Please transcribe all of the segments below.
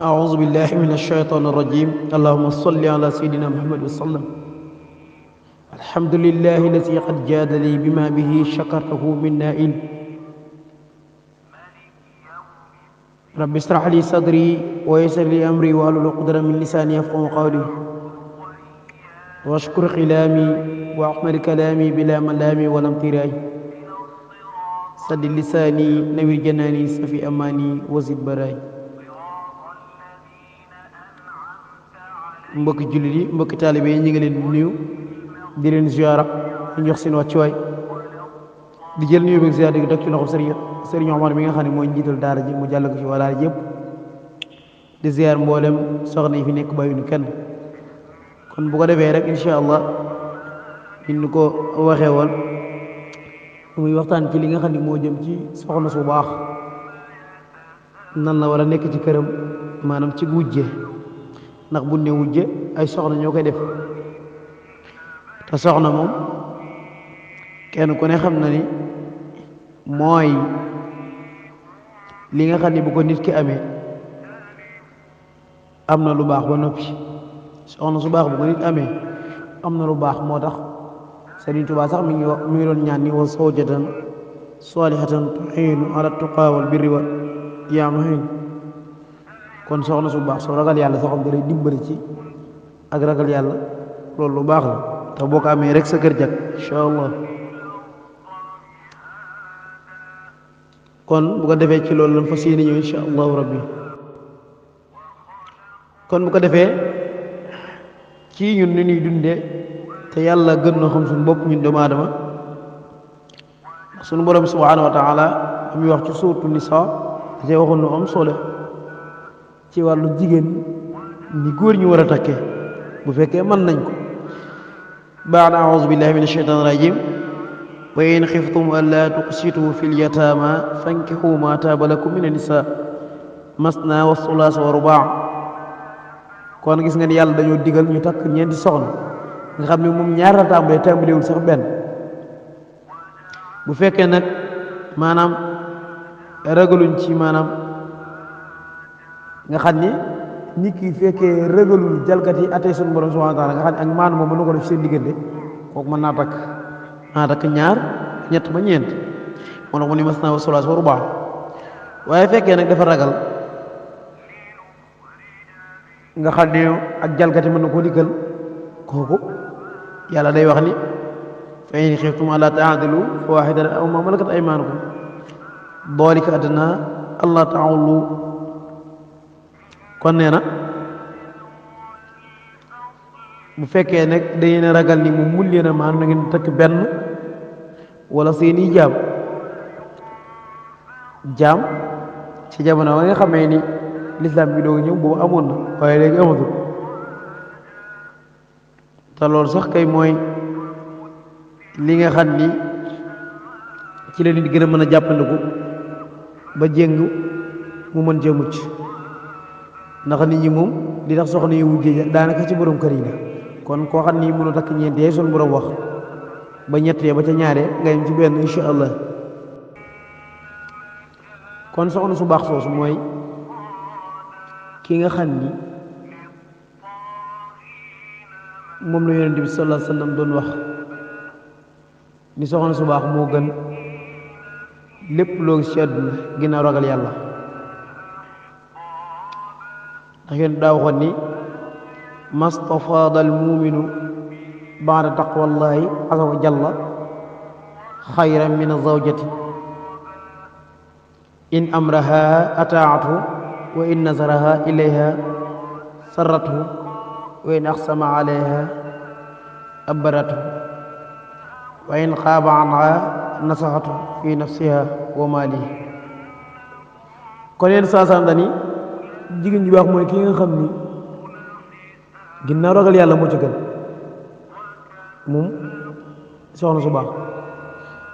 أعوذ بالله من الشيطان الرجيم اللهم صل على سيدنا محمد وسلم الحمد لله الذي قد جاد لي بما به شكرته من نائل رب اشرح لي صدري ويسر لي أمري واحلل عقدة من لساني يفقهوا قولي واشكر خلامي وأحمد كلامي بلا ملامي ولا امتراء سد لساني نوير جناني سفي أماني وزد براي mbokki jullit yi mbokki taalibe yi ñu ngi leen di nuyu di leen ziara ñu jox seen wàccuwaay di jël nuyu beeg ziara di teg ci loxo sëriñ Omar mi nga xam ne mooy njiital daara ji mu jàll ko ci waa daara ji yëpp di ziar mboolem soxna yi fi nekk bàyyiwuñu kenn kon bu ko defee rek incha allah ñu ko waxee woon muy waxtaan ci li nga xam ne moo jëm ci soxna su baax nan la war a nekk ci këram maanaam ci wujje ndax bu ne wujje ay soxna ñoo koy def te soxna moom kenn ku ne xam na ni mooy li nga xam ne bu ko nit ki amee am na lu baax ba noppi soxna su baax bu ko nit amee am na lu baax moo tax Sëriñ Tuubaa sax mi ngi doon ñaan ni wa zawjatan salihatan tu'iinu ala tuqaa wal birri wa yaa mu'iin kon soxna su baax soo ragal yàlla soo xam ne dimbali ci ak ragal yàlla loolu lu baax la te boo ko amee rek sa kër jag incha allah kon bu ko defee ci loolu lañ fas yéene ñëw incha allahu rabbi kon bu ko defee ci ñun ni ñuy dundee te yàlla gën na xam suñu bopp ñun doomu aadama suñu borom subhanahu wa taala muy wax ci suuratu Nisaa da cee waxoon lu am solo ci wàllu jigéen ni góor ñi war a takkee bu fekkee mën nañ ko baada aouzu billahi min asheytan irajim wa in xiftum an laa tuqsitu fi lyataama fankixu ma taaba lakum min anisa masna wa sulaasa wa rubaa kon gis nga ni yàlla dañoo digal ñu takk ñeenti soxna nga xam ne moom ñaar la tàmbalewul sax benn bu fekkee nag maanaam ragaluñ ci maanaam nga xam ni nit ki fekkee rëgalul jalgati atee suñu borom subhanahu wa taala nga xam ne ak maanu moom mën na ko def seen diggante kooku mën naa takk ñaar ñett ba ñeent moo tax mu ni mas naa wa sulaas wa rubaa waaye fekkee nag dafa ragal nga xam ne ak jalgati mën na koo dikkal kooku yàlla day wax ni fa in xiftum allaa ta'dilu fa waahidatan aw maa malakat aymaanukum daalika adnaa allaa ta'ulu kon nee na bu fekkee nag dañu ragal ni mu mun leen a maanaam na ngeen takk benn wala seeni jaam ci jamono ba nga xamee ni lislaam bi doog ñëw boobu amoon na waaye léegi amatul te loolu sax kay mooy li nga xam ni ci la nit gën a mën a jàppandiku ba jéng mu mën cee mucc ndax nit ñi moom di tax soxna yu wujje daanaka ci borom kër yi la kon koo xam ni mënu takk ñeent yee suñu borom wax ba ñett ya ba ca ñaare nga yem ci benn incha allah kon soxna su baax soosu mooy ki nga xam ni moom la yonent bi sallallahu alayhi wa sallam doon wax ni soxna su baax moo gën lépp loo gis ci àdduna ginnaaw ragal yàlla ndax yéen daa waxoon ni mastafaada al muminu baada taqwallahi azza wa jalla xayran min azawjati in amraha ataatu wa in nazaraha ilayha sarrathu wa in aqsama alayha abbaratu wa in xaaba anha nasaxatu fi nafsiha wa maalihi kon yéen saasaan dani jigéen ji baax mooy ki nga xam ni ginnaaw ragal yàlla moo ci gën moom soxna su baax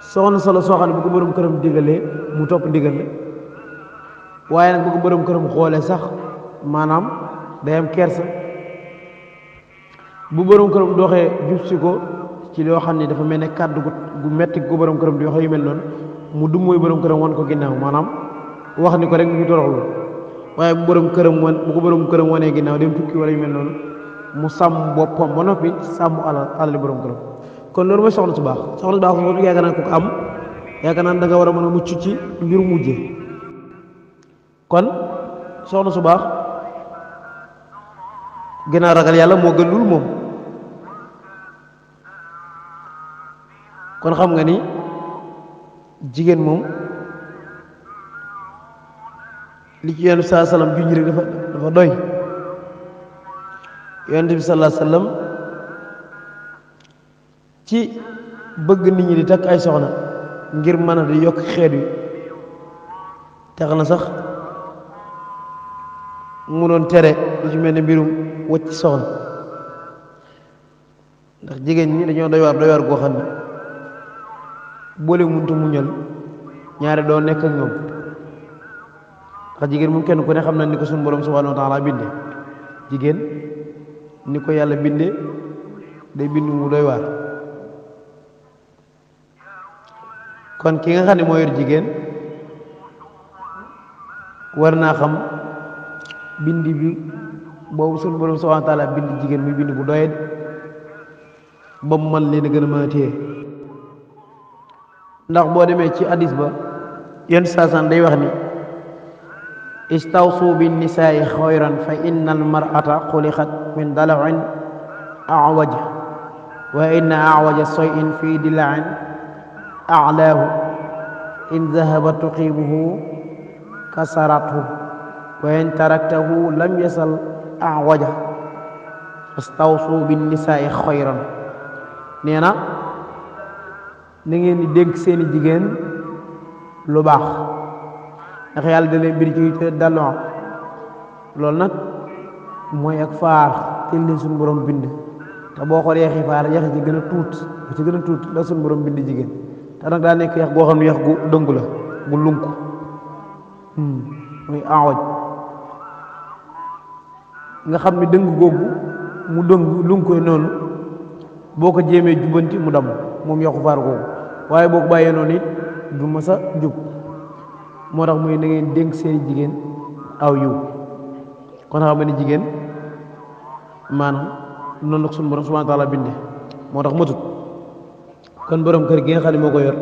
soxna solo soo xam ne bu ko borom këram digalee mu topp ndigal la waaye nag bu ko borom këram xoolee sax maanaam day am kersa bu borom këram doxee jub si ko ci loo xam ne dafa mel ne kàddu gu metti ko borom këram di wax yu mel noonu mu du mooy borom këram wan ko ginnaaw maanaam wax ni ko rek mu ngi toroxlu waaye bu ko borom këram wanee ginnaaw dem tukki wala yu mel noonu mu sàmm boppam ba noppi sàmm alali borom këram. kon loolu mooy soxna su baax loolu yaakaar naa ko am yaakaar naa da nga war a mën a mucc ci mbiru mujje. kon soxna su baax gën a ragal yàlla moo gën lul moom. kon xam nga ni jigéen moom li ci yonent bi sallallahu alayhi wasallam junj rek dafa doy. yonent bi sallallahu alayhi wasallam ci bëgg nit ñi di takk ay soxna ngir mën a di yokk xeet wi tax na sax mu doon tere lu ci mel ne mbirum wacc soxna, ndax jigéen ñi dañoo doy waar goo xam ne boole muntu muñal ñaare doo nekk ak ñoom. ndax jigéen moom kenn ku ne xam na ni ko suñu borom subhanahu wa taala binde jigéen ni ko yàlla binde day bind mu doy waar. kon ki nga xam ne moo yor jigéen war naa xam bind bi boobu suñu borom subhanahu wa taala bind jigéen muy bind bu doyet ba mu man leen a gën a mën a téye. ndax boo demee ci hadis ba yenn saasan day wax ni istawsu bin nisaai xayran fa inna al mar'ata xuliqat min dala'in a'waj wa inna a'waja shay'in fi dila'in a'laahu in dhahabat tuqimuhu kasarathu wa in taraktahu lam yasal a'waja istawsu bin nisaai xayran. nee na ngeen di dénk seeni jigéen lu baax ndax yàlla da leen bir ci te dalon loolu nag mooy ak faar te leen suñu borom bind te boo xoolee yaxi faar yax ci gën a tuut la suñu borom bind jigéen te nag daa nekk yax goo xam ne yax gu dëngu la gu lunk muy awaj nga xam ne dëng googu mu dëng lunkoy noonu boo ko jéemee jubbanti mu damm moom yaxu faar googu waaye boo ko bàyyee noonu it du ma sa jub. moo tax muy na ngeen dénk seeni jigéen aw yiw. kon xam ne jigéen maanaam noonu nag suñu borom subhanahu wa taala binde moo tax matut. kon borom kër gi nga xam ne moo ko yor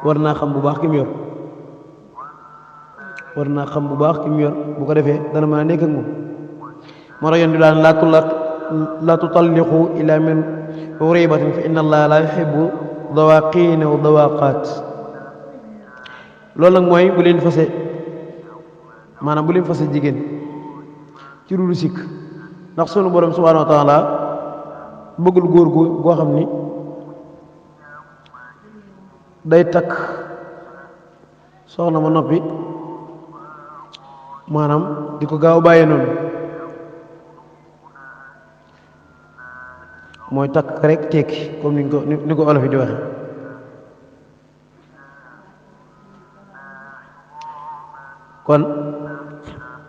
war naa xam bu baax ki mu yor bu ko defee dana mën a nekk ak moom. moo tax yoon di daan laa tutalliqu illa min ghaybatin fa inna allaha la yuhibbu dawaqiina wa dawaqaat. loolu nag mooy bu leen fase jigéen ci lu sikk ndax sunu borom subhanahu wa taala bëggul góor goo xam ni day takk soxna ma noppi maanaam di ko gaaw bàyyee noonu mooy takk rek tekki comme ni ko olof yi di waxe. kon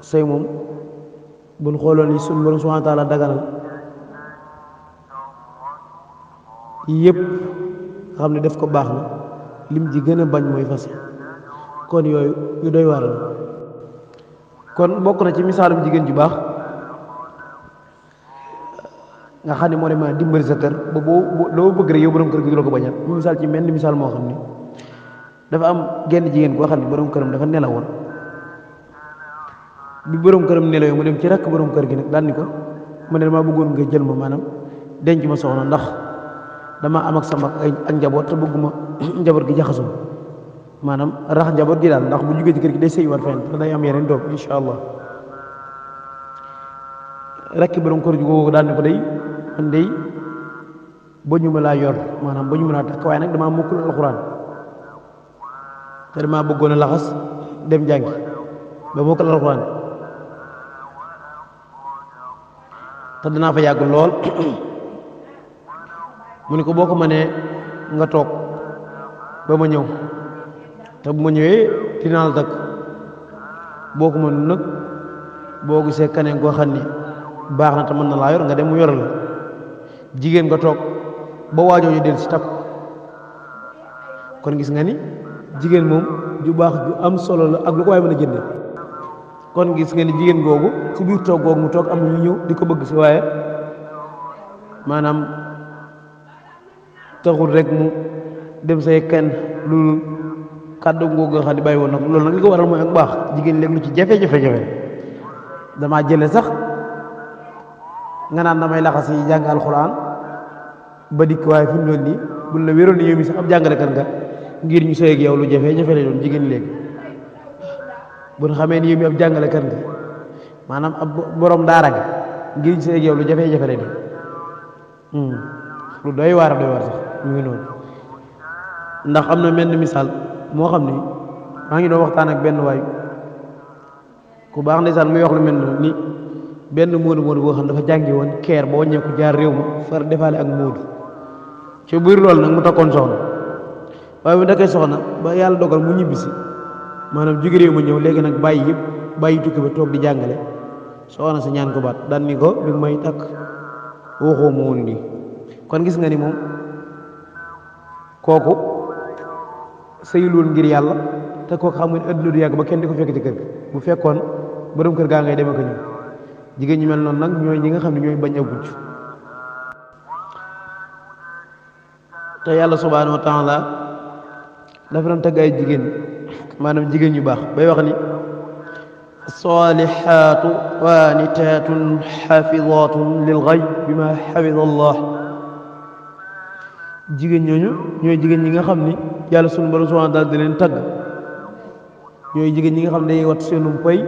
sëy moom buñ xooloon yi suñu borom subhanahu wa taala daganal yëpp nga xam ne def ko baax na lim ji gën a bañ mooy fase. kon yooyu yu doy waar la. kon bokk na ci misaalum jigéen ju baax nga xam ne moo dem dimbali sa kër ba loo bëgg rek yow borom kër gi la ko bañal. ñu misaal ci mel ni misaal moo xam ni dafa am genn jigéen boo xam ne borom këram dafa nelawoon bi borom këram nelaw mu dem ci rakk borom kër gi nag daal ni ko ma ne damaa bëggoon nga jël ma maanaam denc ma soxna ndax dama am ak sama ak njaboot te bëgguma njaboot gi jaxasoo maanaam rax njaboot gi daal ndax bu jugee ci kër gi day sëy war fenn te day am yeneen doom insha allah. rakki borom kër gi googu daal ni ko day man day ba ñu ma laa yor maanaam ba ñu ma laa takk waaye nag damaa mokkul alxuraan te damaa bëggoon a laxas dem jàngi ba mokkal alxuraan te danaa fa yàgg lool mu ne ko boo ko mënee nga toog ba ma ñëw te bu ma ñëwee dinaa la takk boo ko mënul nag boo gisee keneen koo xam ni baax na te mën na laa yor nga dem mu yoral la jigéen nga toog ba waajooju del si takk. kon gis nga ni jigéen moom ju baax ju am solo la ak lu ko waay mën a jënde kon gis nga ni jigéen googu ci biir toog googu mu toog am na ñu ñëw di ko bëgg si waaye maanaam taxul rek mu dem say kenn lu kàddu googu nga xam ne bàyyi woon nag loolu nag li ko waral mooy ak baax jigéen léegi lu ci jafe-jafe damaa jële sax nga naan damay laxas yi jàng alxuraan ba dikk waaye fi mu doon nii buñ la wéroon ni yow mi sax ab jàngalekat nga ngir ñu sëy ak yow lu jafe-jafe lay doon jigéen léegi bu ñu xamee ni yow mi ab jàngalekat nga maanaam ab borom daara nga ngir ñu sëy ak yow lu jafe-jafe lay doon lu doy waar sax mu ngi noonu ndax am na mel ni misaal moo xam ni maa ngi doon waxtaan ak benn waay ku baax ndeysaan muy wax lu mel noonu ni benn moodu boo xam dafa jàngi woon keer ba wàññeeku jaar réew ma far defaale ak moodu ci biir loolu nag mu takkoon soxna waaye bu nekkee soxna ba yàlla dogal mu ñibbisi maanaam jóge réew ma ñëw léegi nag bàyyi tukki ba toog di jàngale soxna sa ñaan ko baat daan ni ko bi may takk waxoo ma woon lii kon gis nga ni moom kooku sëyul ngir yàlla te kooku xam nga ni adduna du yàgg ba kenn di ko fekk ci kër gi bu fekkoon borom kër gaa ngay dem ak ñëw jigéen ñi mel noonu nag ñooy ñi nga xam ne ñooy bañ a gujj te yàlla subhaanahu wa taala dafa doon tagg ay jigéen maanaam jigéen ñu baax bay wax ni saalihaatu qaanitaatun xaafidaatun lil gayb bima xafida allah jigéen ñooñu ñooy jigéen ñi nga xam ni yàlla sunu borom subhaanahu wa taala di leen tagg ñooy jigéen ñi nga xam ne dañuy wat seenum pay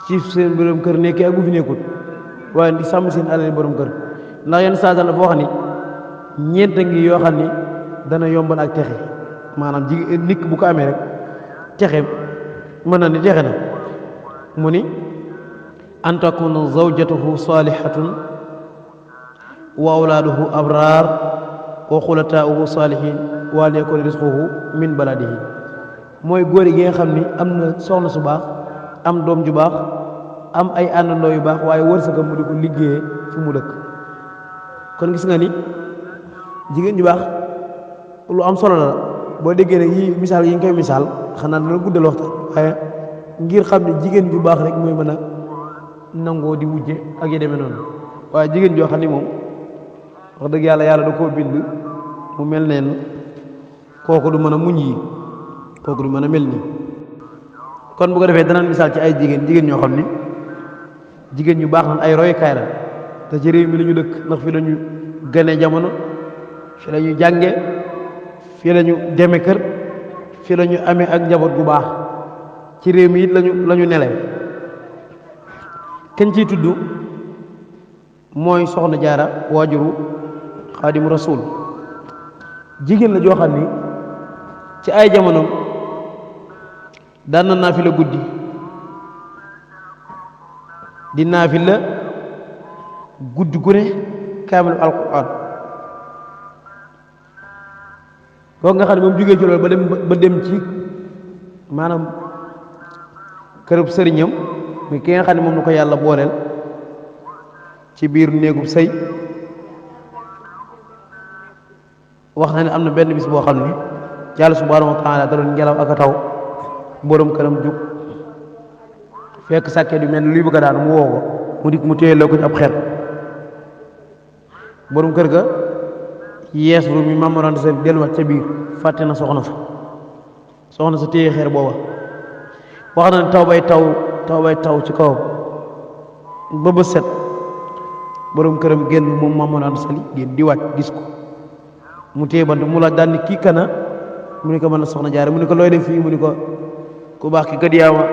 ci seen borom kër nekkee ak bu fi nekkut waaye di sàmm seen alal borom kër ndax yenn saa dafa wax ni ñeent ngi yoo xam ni dana yombal ak texe maanaam jigéen nit bu ko amee rek texe mën na ni texe na mu ni an takuna zawjatuhu salihatun wa awlaaduhu abraar wa xulataauhu salihin wa an yakuna risquhu min baladihi mooy góor gi nga xam ni am na soxna su baax am doom ju baax am ay àndandoo yu baax waaye wërsëgam mu di ko liggéeyee fi mu dëkk kon gis nga ni jigéen ju baax lu am solo la boo déggee nag yi misaal yi nga koy misaal xanaa dana guddal waxtaan waaye ngir xam ne jigéen ju baax rek mooy mën a nangoo di wujje ak yi demee noonu waaye jigéen joo xam ni moom wax dëgg yàlla da koo bind mu mel neen kooku du mën a muñ yi kooku du mën a mel nii kon bu ko defee danañ misaal ci ay jigéen ñoo xam ni jigéen ñu baax nañ ay royukaay la te ci réew mi la ñu dëkk ndax fi lañu gane jamono fi la ñu jànge fi la ñu deme kër fi la ñu amee ak njaboot gu baax ci réew mi it lañu nelew kenn ciy tudd mooy soxna jaara waajuru xaadimu rasul jigéen la joo xam ni ci ay jamono daan na naafila guddi di naafila guddi gu ne kaamilu alquran kooku nga xam ne moom jógee ci loolu ba dem ci maanaam kërëb sëriñam mi ki nga xam ne moom la ko yàlla booleel ci biir néegub sëy wax na ne am na benn bis boo xam ne yàlla subhaanahu wa taala da doon ngelaw ak a taw borom këram jug fekk sàkket yu mel ne luy bëgg a daan mu woo ko mu dikk mu téyeloo ko ci ab xeer borom kër ga yees lu mi mamoran sa delluwaat ca biir fàtte na soxna sa téye xeer booba wax na ne taw bay taw ci kawam ba bët set borom këram génn moom mamoran sali génn di wàcc gis ko mu téye bant mu laaj daal ni kii kana mu ni ko mën a soxna jaare mu ni ko looy def fii mu ni ko ku baax ki kat yaa ma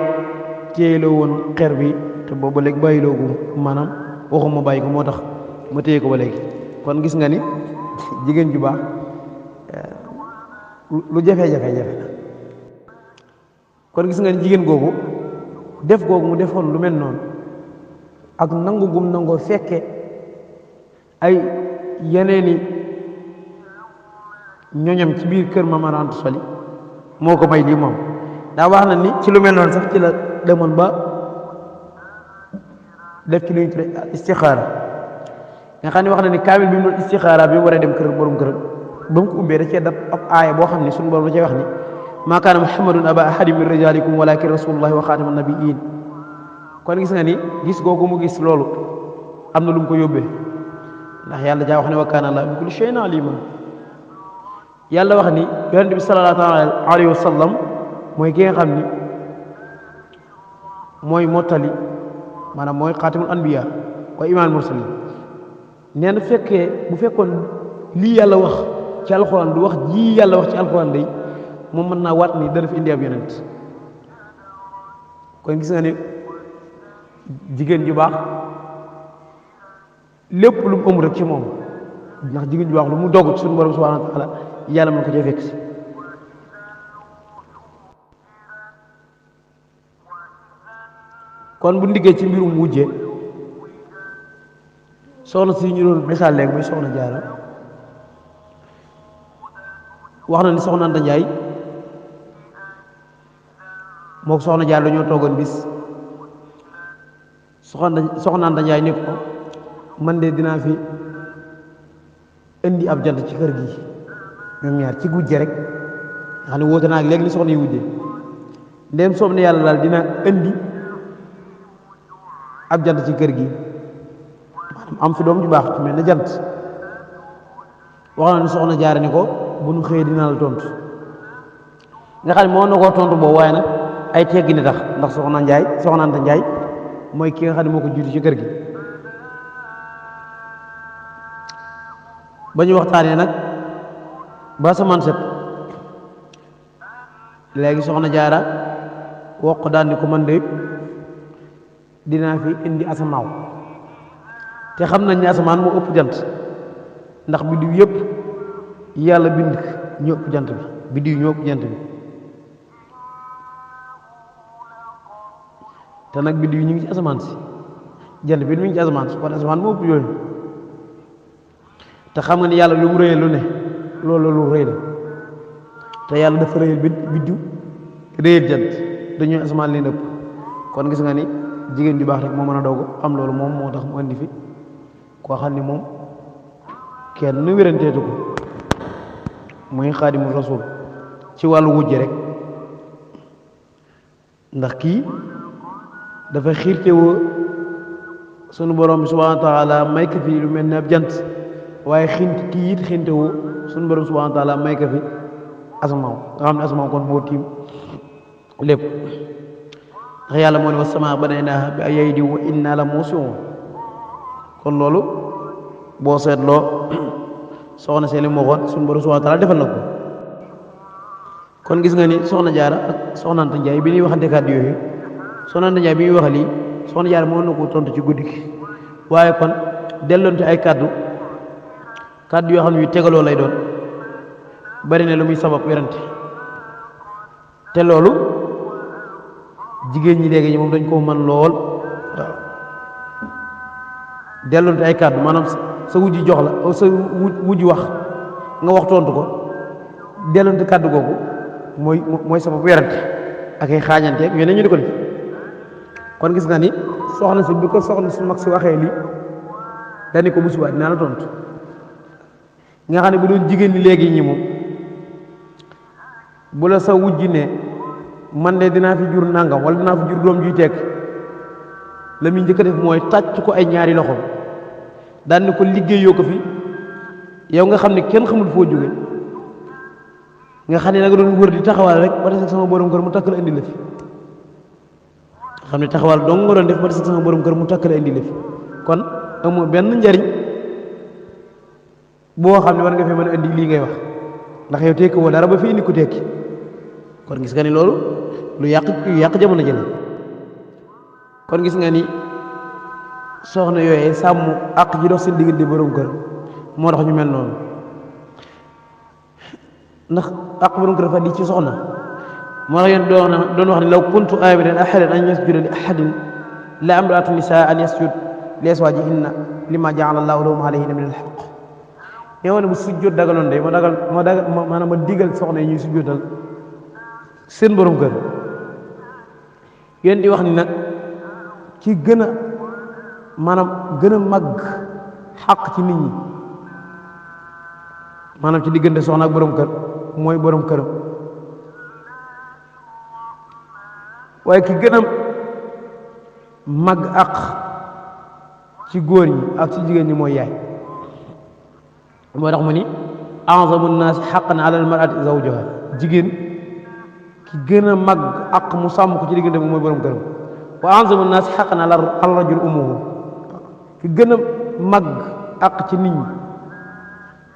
téyeloo woon xeer bi te boobu ba léegi bàyyiloo ko maanaam waxuma bàyyi ko moo tax ma téye ko ba léegi kon gis nga ni jigéen ju baax lu jafe-jafe la kon gis nga ni jigéen googu def googu mu defoon lu mel noonu ak nangu gum nangoo fekke ay yeneeni ñoñam ci biir kër Maam Mor Anta Sali moo ko may lii moom daa wax na ni ci lu mel noonu sax ci la demoon ba def ci lu ñu tudde istixaara nga xam ne wax na ni kaamil bi mu doon istixaara bi mu war a dem kër borom kër ba mu ko ubbee da cee daf ab aaya boo xam ne suñu borom da cee wax ni maa kaana muhammadun aba ahadin min rijalikum walakin rasulullahi wa xaatama nabiyin. kon gis nga ni gis googu mu gis loolu am na lu mu ko yóbbee ndax yàlla jaa wax ne wa kaana allaahu bi kulli shay'in aliman. yàlla wax ni yonent bi sallallahu alayhi wa sallam mooy ki nga xam ni mooy mottali maanaam mooy xaatimul anbiya wa imaamul mursalin. nee na bu fekkoon lii yàlla wax ci alxuraan du wax ji yàlla wax ci alxuraan day moom mën naa waat ni dana fi indi ab yonent. kon gis nga ni jigéen ju baax lépp lu mu ëmb rek ci moom ndax jigéen ju baax lu mu dogg ci suñu borom subhanahu wa taala yàlla mën ko cee fekk si. kon bu ndiggee ci mbirum wujje soxna si ñu doon misaal léegi muy soxna Jaara wax na ni soxna Anta Njaay moo soxna Jaara dañoo toogoon bis soxna Anta Njaay ni ko man de dinaa fi indi ab jant ci kër gi ñoom ñaar ci wujje rek nga xam ne wóote naa ak léegi li soxna yi wujje ndéem soob ne yàlla daal dina indi ab jant ci kër gi maanaam am fi doom ju baax ci mel ne jant. wax na ni soxna Jaara ni ko bu nu xëyee dina la tontu nga xam ne moo na koo tontu boobu waaye nag ay teggi ni tax ndax soxna Anta Njaay mooy ki nga xam ne moo ko jiitu ci kër gi. ba ñu waxtaanee nag ba samaan set léegi soxna Jaara wokk daal ni ko man de dinaa fi indi asamaaw te xam nañ ne asamaan moo ëpp jant ndax biddiw yëpp yàlla bind ñoo ëpp jant bi biddiw ñoo ëpp jant bi te nag biddiw ñu ngi ci asamaan si jant bi mi ngi ci asamaan si kon asamaan moo ëpp yooyu te xam nga ni yàlla lu mu rëyal lu ne loolu lu rëy la te yàlla dafa rëyal biddiw rëyal jant dañuy asamaan leen ëpp. kon gis nga ni jigéen ju baax rek moo mën a doog am loolu moom moo tax mu indi fi koo xam ni moom kenn wéranteetu ko muy xaadimu rasul ci wàllu wujje rek ndax kii dafa xiirtewoo sunu borom bi subhanahu wa taala may ko fi lu mel ne ab jant waaye kii it xintewoo sunu borom subhanahu wa taala may ko fi asamaaw nga xam ne asamaaw kon moo tiim lépp ndax yàlla moo ne wa samaa banaynaaha bi aydin wa innaa la muusi'uun kon loolu boo seetloo soxna see li mu waxoon suñu borom subhaanahu wa taala defal na ko. kon gis nga ni soxna Jaara ak soxna Anta Njaay bi ñuy waxante kàddu yooyu soxna Anta Njaay bi ñuy wax lii soxna Jaara moo na ko tontu ci guddi gi waaye kon delloonte ay kàddu yoo xam ne yu tegaloo lay doon bari na lu muy sabab werante te loolu jigéen ñi léegi ñi moom dañ koo mën lool waaw delloonte ay kàddu maanaam sa wujji jox la sa wujji wax nga wax tontu ko delloonte kàddu googu mooy sabab werante ak ay xaañanteeg yeneen ñu di ko def. kon gis nga ni soxna si bi ko soxna su mag si waxee lii dañu ko bu subaa dinaa la tontu nga xam ne bu doon jigéen ñi léegi ñi moom bu la sa wujji ne man de dinaa fi jur nangam wala dinaa fi jur doom juy tekk la muy njëkk a def mooy tàcc ko ay ñaari loxo daan ni ko liggéeyoo ko fi yow nga xam ne kenn xamul foo jóge nga xam ne da nga doon wër di taxawal rek ba des ak sama borom kër mu takk la indi la fi nga xam ne taxawal dong nga doon def ba des ak sama borom kër mu takk la indi la fi kon amoo benn njariñ boo xam ne war nga fee mën a indi lii ngay wax ndax yow tekki woo dara ba fi indi ko tekki kon gis nga ni loolu lu yàq jamono jële. kon gis nga ni soxna yooyee sàmm àq ji dox seen diggante borom kër moo tax ñu mel noonu ndax àq borom kër fa di ci soxna moo tax yéen doon wax ne law kuntu amiran ahadan an yasjuda li ahadin la amratu nisaa an yasjud li azwajihinna lima ja'ala Allahu lahum alayhinna min al-haqq yow ne bu sujjóot dagaloon de maanaam ma digal soxna yi ñuy sujjóotal seen borom kër yéen di wax ni nag ci gën a maanaam gën a màgg xàq ci nit ñi maanaam ci diggante soxna ak borom kër mooy borom këram waaye ki gën a mag àq ci góor ñi ak ci jigéen ñi mooy yaay moo tax mu ni a'zamu nnaasi haqqan ala al-mar'ati zawjuha jigéen ki gën a mag àq mu sàmm ko ci diggante bi mooy borom këram wa a'zamu nnaasi haqqan ala rajul ummuhu ki gën a mag àq ci nit ñi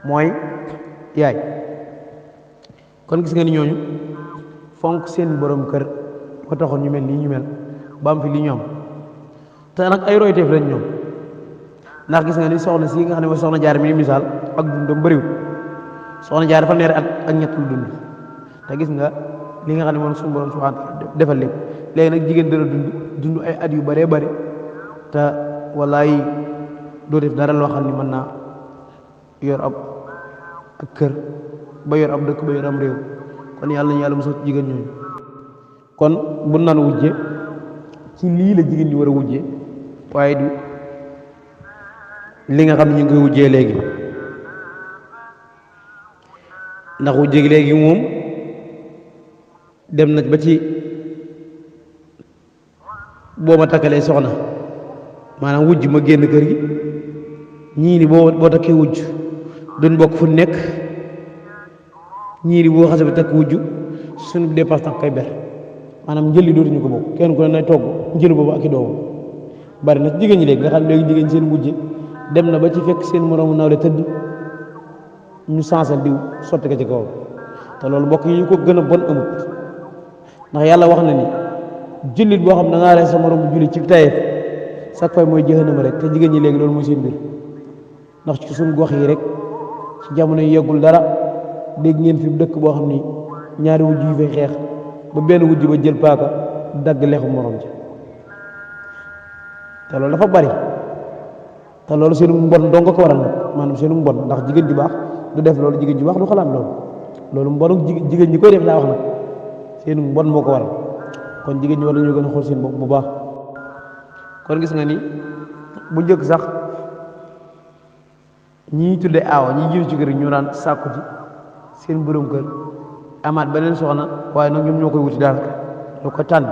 mooy yaay kon gis nga ni ñooñu fonk seen borom kër ba taxoon ñu mel nii ñu mel ba am fi li ñu am te nag ay royteef lañ ñoom ndax gis nga ni soxna si nga xam ne mooy soxna jaar mi ni misaal ak dundam bëriwul soxna jaar dafa neer ak ñett lu dund te gis nga li nga xam ne moom suñu borom subhanahu wa taala defal lépp léegi nag jigéen dana dund ay at yu bëree bëri te wallaay doo def dara loo xam ne mën naa yor ab kër ba yor ab dëkk ba yor am réew kon yàlla nañu yàlla mosoo ci jigéen ñooñu kon bu naan wujje ci lii la jigéen ñi war a wujje waaye du li nga xam ne ñu ngi koy wujjee léegi ndax wujje gi léegi moom dem na ba ci boo ma takkalee soxna maanaam wujj ma génn kër gi ñii ni boo takkee wujj duñ bokk fu nekk ñii ni boo xasee ba takk wujj suñu dépense tax koy ber maanaam njëli dootuñu ko bokk kenn ku ne nay togg njëli boobu ak i doomam bari na ci jigéen ñi léegi nga xam ne léegi jigéen seen wujje dem na ba ci fekk seen moroomu nawle tëdd ñu sansal diw sotti ko ci kaw te loolu mbokk yi ñu ko gën a bon amut ndax yàlla wax na ni jullit boo xam da ngaa rey sa moroom bu jullit ci tayeef sax fay mooy jëxanama rek te jigéen ñi léegi loolu mooy seen mbir ndax ci suñu gox yi rek ci jamono yi yeggul dara dégg ngeen fi dëkk boo xam ni ñaari wujj yu fay xeex ba benn wujj ba jël paaka dagg lexu morom ci te loolu dafa bari te loolu seenu mbon dong ko waral nag maanaam seenu mbon ndax jigéen ju baax du def loolu jigéen ju baax du xalaat loolu mbonu jigéen ñi koy def laa wax nag seenu mbon moo ko waral kon jigéen ñi war nañoo gën a xool seen bopp bu baax kon gis nga ni bu njëkk sax ñii tudde aawa ñi jiitu ci kër ñu daan sàkku ci seen borom kër amaat beneen soxna waaye nag ñoom ñoo koy wuti daanaka ñoo koy tànn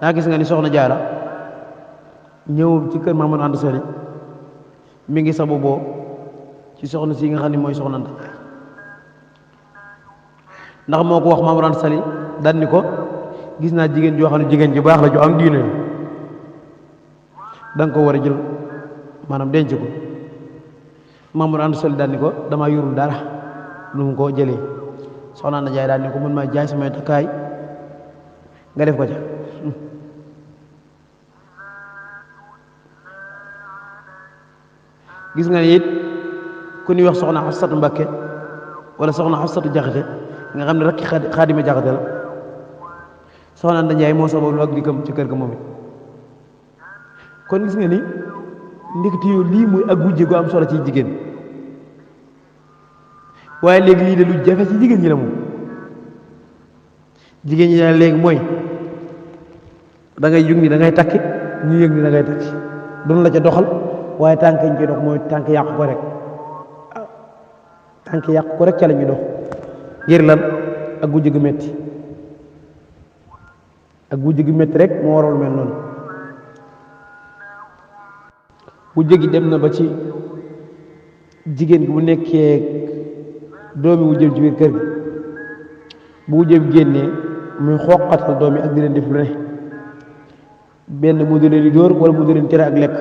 naa gis nga ni soxna jaara ñëw ci kër Mamadou Anta Sali mi ngi sabu boo ci soxna si nga xam ne mooy soxna Anta ndax moo ko wax Mamadou Anta Sali daan ni ko gis naa jigéen joo xam ne jigéen ju baax la ju am diine da nga ko war a jël maanaam denc ko Mamadou Anta Sali daan ni ko damaa yorul dara lu mu ko jëlee soxna Anta Jaay daan ni ko mën maa jaay samay takkaay nga def ko ca gis nga ni it ku ñuy wax soxna Xafsatu Mbakke wala soxna Xafsatu Jaxate nga xam ne rakki Xaadima Jaxate la soxna Anta Njaay moo sabab lu ak dikkam ci kër ga moom it kon gis nga ni ndekete yow lii muy ak wujje gu am solo ci jigéen waaye léegi lii de lu jafe ci jigéen ñi la moom jigéen ñi daal léegi mooy da ngay yëg ni da ngay takki ñu yëg ni da ngay takki doon la ca doxal waaye tànk yi ñu koy dox mooy tànk yàq ko rek tànk yàq ko rek ca la ñuy dox ngir lan ak wujje gu metti ak wujje gu metti rek moo waral mel noonu wujje gi dem na ba ci jigéen gi bu nekkee doomi wujje ci biir kër gi bu wujje bi génnee muy xoqatal doom yi ak di leen def lu ne benn mu di leen di dóor wala mu di leen tere ak lekk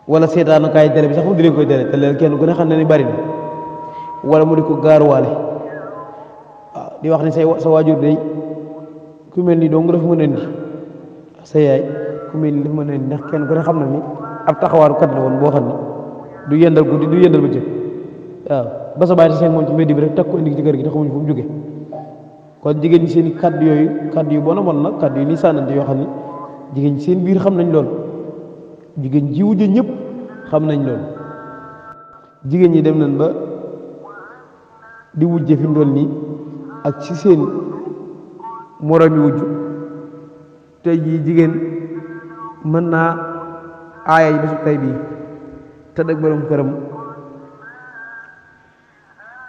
wala seetaanukaay tere bi sax mu di leen koy tere te leen kenn ku ne xam ne ni bari na wala mu di ko gaaruwaale waaw di wax ni sa waajur day ku mel ni dong dafa mën a indi sa yaay ku mel ni dafa mën a indi ndax kenn ku ne xam na ni ab taxawaaru kat la woon boo xam ne du yendal guddi du yendal bëccëg waaw ba sa bàyyi seen moom ci mbedd bi rek takk ko indi ci kër gi te xamuñ fu mu jóge kon jigéen ñi seen i kàddu yooyu kàddu yu bon a bon nag kàddu yu ni sànnante yoo xam ne jigéen ñi seen biir xam nañ lool jigéen ji wujje ñëpp xam nañ lool jigéen ñi dem nañ ba di wujje fi mu doon nii ak ci seen moromi wujj tey jii jigéen mën naa aaya yi bésu tey bii tëdd ak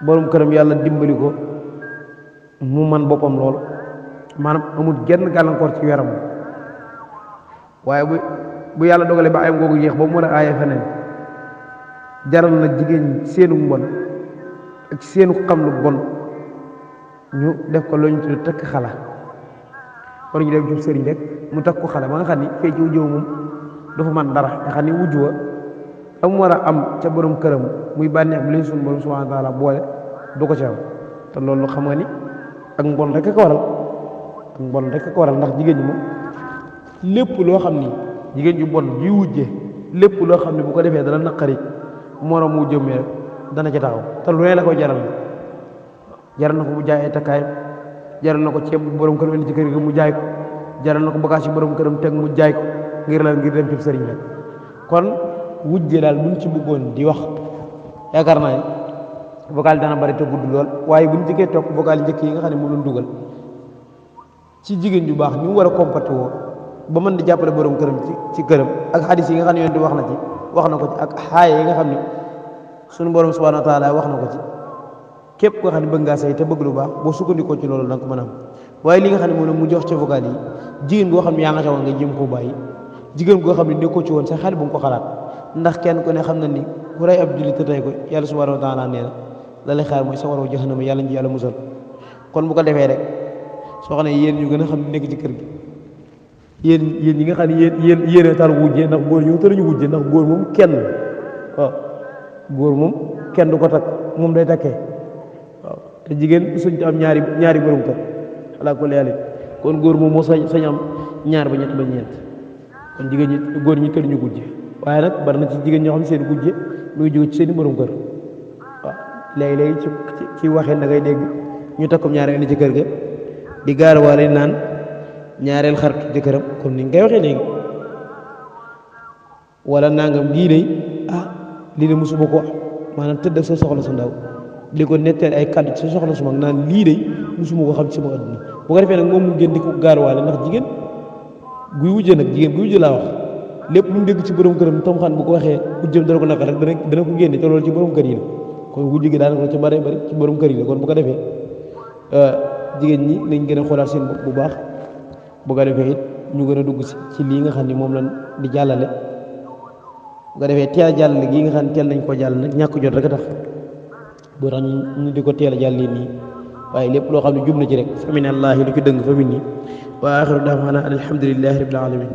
borom këram yàlla dimbali ko mu man boppam lool maanaam amul genn gàllankoor ci yaram waaye bu yàlla dogalee ba ayam googu jeex ba mu mën a aaye feneen jaral na jigéen ñi seenu mbon ak seenu xam lu bon ñu def ko loo ñu tudd takk xala war ñu dem ci sëriñ rek mu takk ko xale ba nga xam ni fee ci wujjoo moom dafa man dara nga xam ni wujju wa am war a am ca borom këram muy bànneex bi leen suñu borom subhanahu wa taala boole du ko ci am te loolu xam nga ni ak mbon rek a ko waral ak mbon rek a ko waral ndax jigéen ñi moom lépp loo xam ni jigéen ju bon ji wujje lépp loo xam ne bu ko defee dana naqari moroom mu jëmmee rek dana ci taxaw te lu ne la koy jaral na ko mu jaay ay takkaay jaral na ko ceeb bu borom këram indi ci kër gi mu jaay ko jaral na ko bagage yi borom këram teg mu jaay ko ngir lan ngir dem ci sëriñ rek kon wujje daal buñ ci bëggoon di wax yaakaar naa ne vocal dana bari te gudd lool waaye buñ jëkkee topp vocal njëkk yi nga xam ne moom lañ dugal ci jigéen ju baax ñu war a comporté woo ba mën di jàppale borom këram ci këram ak xadis yi nga xam ne yonent wax na ko ci ak xaaye yi nga xam ne sunu borom subhanahu wa taala wax na ko ci képp koo xam ne bëgg ngaa say te bëgg lu baax boo sukkandikoo ci loolu danga ko mën a am waaye li nga xam ne moom mu jox ci vocal yi jigéen goo xam ne yaa nga ca woon nga jëm koo bàyyi jigéen goo xam ne nekkoo ci woon sa xel bu nga ko xalaat ndax kenn ku ne xam na ni ku rey ab jullit te tey ko yàlla subhanahu wa taala nee na la lay xaar mooy sa waroo jahannama yàlla ñu yàlla musal kon bu ko defee rek soxna yéen ñu gën a xam ne nekk ci kër gi yéen ñi nga xam ne yéen a tar wujje ndax góor ñu tëruñu wujje ndax góor moom kenn waaw góor moom kenn du ko takk moom day takkee waaw te jigéen suñ am ñaari borom kër alaa kulli haal kon góor moom moo sañ am ñaar ba ñett ba ñeent kon jigéen ñi góor ñi tëruñu wujje waaye nag bari na ci jigéen ñoo xam ne seen wujje mu ngi jóge ci seen i borom kër waaw léegi-léegi ci waxeen da ngay dégg ñu takkum ñaari indi ci kër ga di gaarawaale naan ñaareel xaritu jëkkëram comme ni nga koy waxee léegi wala nangam lii de lii de mosuma ko maanaam tëdd ak sa soxla su ndaw di ko netteel ay kàddu ci sa soxla su mag naan lii de mosuma ko xam ci sama adduna bu ko defee nag moom mu gën di ko gaarawaale ndax jigéen guy wujje nag jigéen guy wujje laa wax lépp lu mu dégg ci borom këram tam xam bu ko waxee wujjam dana ko naka rek dana ko génne te loolu ci borom kër yi la kon wujj gi daanaka ci bari ci borom kër yi la kon bu ko defee jigéen ñi nañ gën a xoolaat seen bopp bu baax bu ko defee it ñu gën a dugg ci lii nga xam ne moom lañ di jàllale bu ko defee teel a jàllale gii nga xam ne teel nañ ko jàll nag ñàkk jot rek a tax boo tax ñu di ko teel a jàllee nii waaye lépp loo xam ne jub na ci rek fa min allahi lu ci dëng fa min nii wa axiru daawaana alhamdulillahi rabbil alamin